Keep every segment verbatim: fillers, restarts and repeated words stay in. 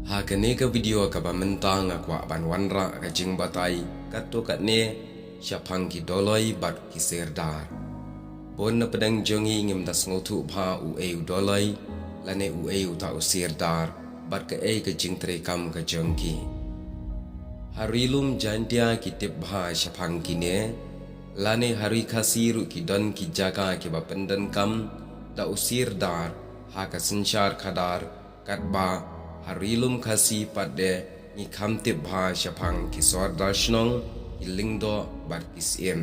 Ha kane ka video kaba mynta nga kwah ban wanrah ka jingbatai katto katne shaphang ki Dolloi bad ki Sirdar. Bun na pdeng jong ngi ngim da sngewthuh bha uei u Dolloi lane uei uta u Sirdar bad kaei ka jingtreikam ka jong ki. Ha ri lum Jaintia ki tip bha shaphang kine, lane ha ri Khasi ruh ki don ki jaka kiba pyndonkam da u Sirdar ha ka synshar khadar, katba ha ri lum Khasi pat de ngi kham tip bha shaphang ki Sordar Shnong, ki Lyngdoh bad ki Syiem.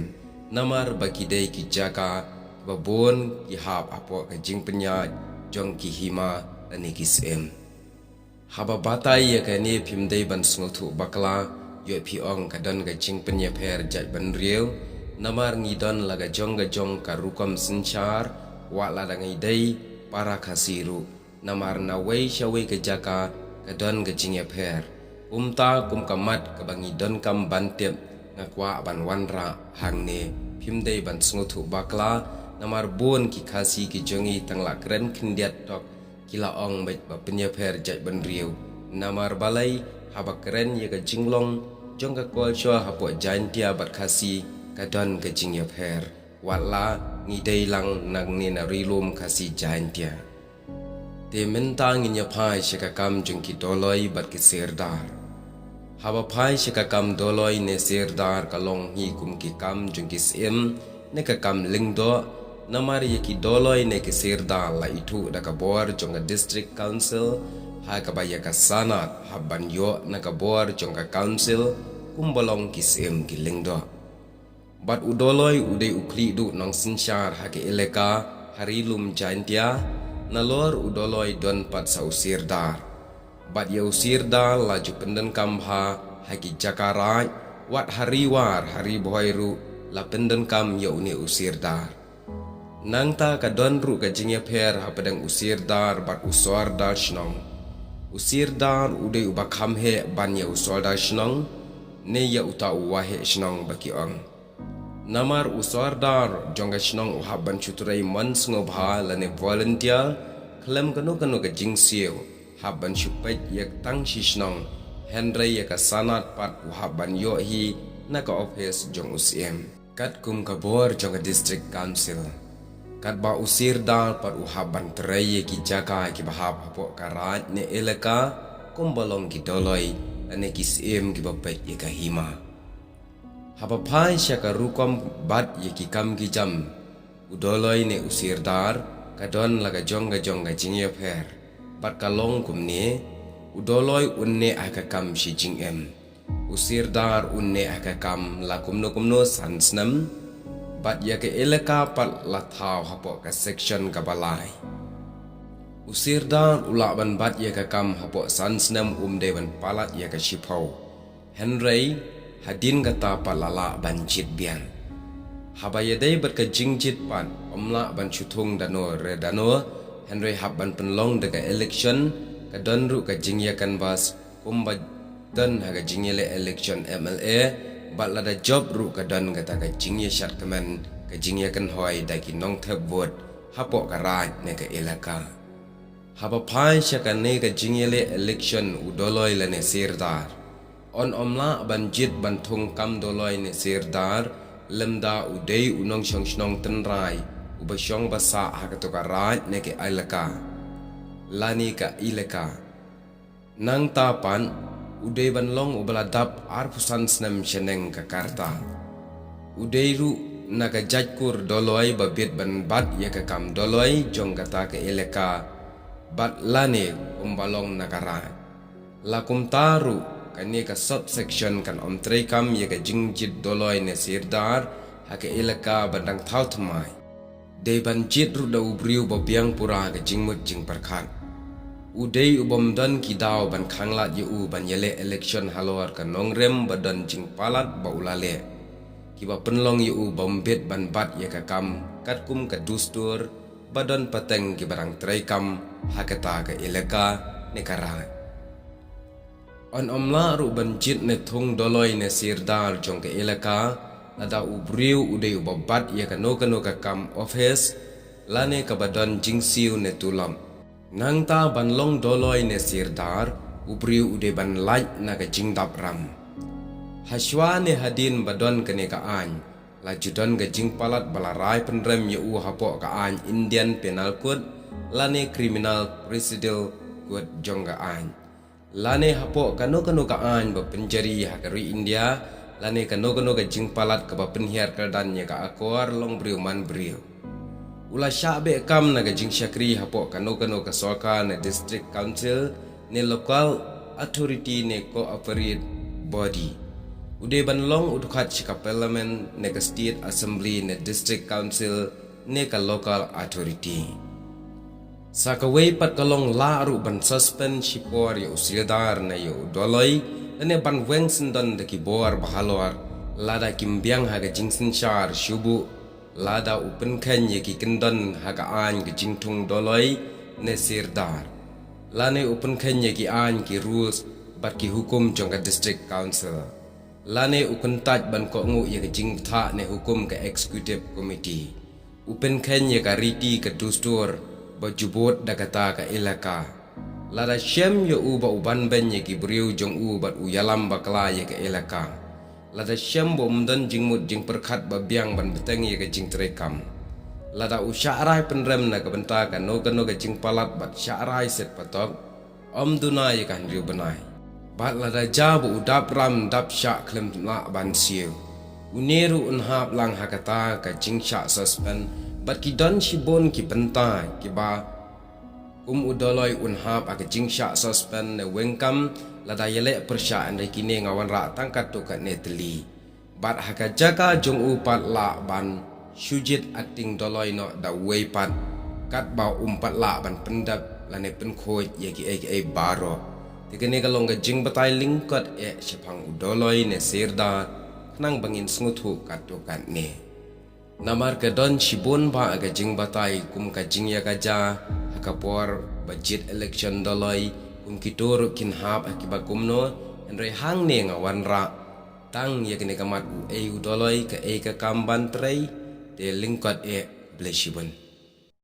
Namar ba ki dei ki jaka ba bun ki hap hapoh ka jingpynïaid jong ki hima lane ki Syiem. Haba batai ïa kane phim dei ban sngewthuh bakla, ïoh phi ong ka don ka jingpynïapher jaitbynriew, namar ngi don la ka jong ka jong ka rukom synshar, wat la da ngi dei para Khasi ruh. Namar na wei sha wei ka jaka ka don ka jingïapher. Kumta kum ka mat kaba ngi donkam ban tip nga kwah ban wanrah hangne, phim dei ban sngewthuh bakla, namar bun ki Khasi ki jong ngi tang la kren khyndiat tok ki la ong beit ba pynïapher jaitbynriew. Namar balei? Haba kren ïa ka jinglong jong ka culture hapoh Jaintia bad Khasi ka don ka jingïapher. Wat la ngi dei lang nangne na ri lum Khasi Jaintia. Te mynta ngin ïa phai sha ka kam jong ki Dolloi bad ki Sirdar. Haba phai sha ka kam Dolloi ne Sirdar ka long hi kum ki kam jong ki Syiem ne ka kam Lyngdoh, namar ïa ki Dolloi ne ki Sirdar la ithuh da ka bor jong ka District Council, ha kaba ïa ka Sanad hap ban ïoh na ka bor jong ka Council kumba long ki Syiem ki Lyngdoh. Bad u Dolloi u dei u khlieh duh nongsynshar ha ka elaka ha ri lum Jaintia, nalor u Dolloi don pat sa u Sirdar. Bad ïa u Sirdar la ju pyndonkam bha ha ki jaka raid, wat ha ri War ha ri Bhoi ruh la pyndonkam ïa une u Sirdar. Nangta ka don ruh ka jingïapher hapdeng u Sirdar bad u Sordar Shnong. U Sirdar u dei uba kham heh ban ïa u Sordar Shnong ne ïa uta u waheh shnong ba ki ong. Namar u Sordar jong ka shnong u hap ban shu trei mon sngewbha lane volunteer khlem kano kano ka jingsiew, hap ban shu peit ïa tang shi shnong, hynrei ïa ka Sanad pat u hap ban ïoh hi na ka ophis jong u Syiem. Katkum ka bor jong ka District Council, katba u Sirdar pat u hap ban trei ïa ki jaka kiba hap hapoh ka raid ne elaka kumba long ki Dolloi lane ki Syiem kiba peit ïa ka hima. Haba phai sha ka rukom bat ïa ki kam ki jam, u Dolloi ne u Sirdar ka don la ka jong ka jong ka jingïapher. Bad ka long kumne, u Dolloi un neh ha ka kam shi jingim, u Sirdar un neh ha ka kam la kumno kumno san snem. Bad ïa ka elaka pat la thaw hapoh ka section kaba lai. U Sirdar u lah ban bat ïa ka kam hapoh san snem, um dei ban palat ïa ka shiphew. Hynrei hadien kata pat la lah ban jied biang. Haba ïadei bad ka jingjied pat, ym lah ban shu thung dano re dano, hynrei hap ban pynlong da ka election, ka don ruh ka jingïacanvass kumba don ha ka jingïaleh election M L A, bad lada jop ruh ka don kata ka jingïashad kmen, ka jingïakynhoi da ki nongthep vote hapoh ka raid ne ka elaka. Haba phai sha kane ka jingïaleh election u Dolloi lane Sirdar un ym lah ban jied ban thung kam Dolloi ne Sirdar, lymda u dei u nongshong shnong tynrai uba shong ba sah ha kato ka raid ne ka elaka lane ka elaka. Nangta pat u dei ban long uba la dap arphew san snem shaneng ka karta. U dei ruh na ka jaitkur Dolloi ba bit ban bat ïa ka kam Dolloi jong kata ka elaka bad lane kumba long na ka raid. La kumta ruh kane ka subsection kan ym treikam ïa ka jingjied Dolloi ne Sirdar ha ka elaka ba dang thaw thymmai. Dei ban jied ruh da u briew ba biang pura ka jingmut jingpyrkhat. U dei u bym don ki daw ban khanglad ïa u ban ïaleh election halor ka nongrim ba don jingpalat ba u la leh, kiba pynlong ïa u bym bit ban bat ïa ka kam katkum ka dustur ba don pateng kiba dang treikam ha kata ka elaka ne ka raid. Un ym lah ruh ban jied ne thung Dolloi ne Sirdar jong ka elaka lada u briew u dei uba bat ïa kano kano ka kam ophis lane kaba don jingsiew ne tulop. Nangta ban long Dolloi ne Sirdar u briew u dei ban lait na ka jingdap ram. Hashwa ne hadien ba don kane ka aiñ, la ju don ka jingpalat ba la rai pynrem ïa u hapoh ka aiñ Indian Penal Code, lane Criminal Procedure Code jong ka aiñ, lane hapoh kano kano ka aiñ ba pynjari ha ka ri India, lane kano kano ka jingpalat kaba pynhiar kyrdan ïa ka akor long briew man briew. U la shah beh kam na ka jingshakri hapoh kano kano ka sorkar ne district council ne local authority ne cooperate body. U dei ban long u dkhot sha ka parliament ne ka state assembly ne district council ne ka local authority. Sa kawei pat ka long lah ruh ban suspend shipor ïa u Serdar ne ïa u Doloi, lane ban weng syndon da ki bor ba halor, lada kim biang ha ka jingsynshar shuh buh, lada u pynkheiñ ïa ki kyndon ha ka aiñ ka jingthung Doloi ne Serdar, lane u pynkheiñ ïa ki aiñ ki rules bad ki hukum jong ka district council, lane u kyntait ban kohnguh ïa ka jingbthah ne hukum ka executive committee, u pynkheiñ ïa ka riti ka dustur ba ju bud da kata ka elaka. Lada shem ïa u ba u banbeiñ ïa ki briew jong u bad u ïalam bakla ïa ka elaka, lada shem ba um don jingmut jingpyrkhat ba biang ban bteng ïa ka jingtreikam, lada u shah rai pynrem na ka bynta kano kano ka jingpalat bad shah rai set patok, ym duna ïa ka hynriew bnai. Bad lada jia ba u dap ram dap shah khlem lah ban siew, une ruh un hap lang ha kata ka jingshah suspend. Bad ki don shibun ki bynta kiba kum u Doloi un hap ha ka jingshah suspend ne weng kam lada ïaleh pyrshah, hynrei kine nga wanrah tang katto katne tylli. Bad ha ka jaka jong u pat lah ban shu jied acting Doloi noh da uwei pat, katba um pat lah ban pyndep lane pynkhuid ïa kiei kiei baroh. Te kane ka long ka jingbatai lyngkot eh shaphang u Doloi ne Serdar, khnang ba ngin sngewthuh katto katne. Namar ka don shibun bah ka jingbatai kum ka jingïakajia ha ka por ba jied election Doloi, kum kito ruh kin hap ha kiba kumno, hynrei hangne nga wanrah tang ïa kane ka mat uei u Doloi, kaei ka kam ban trei. Te lyngkot eh, khublei shibun.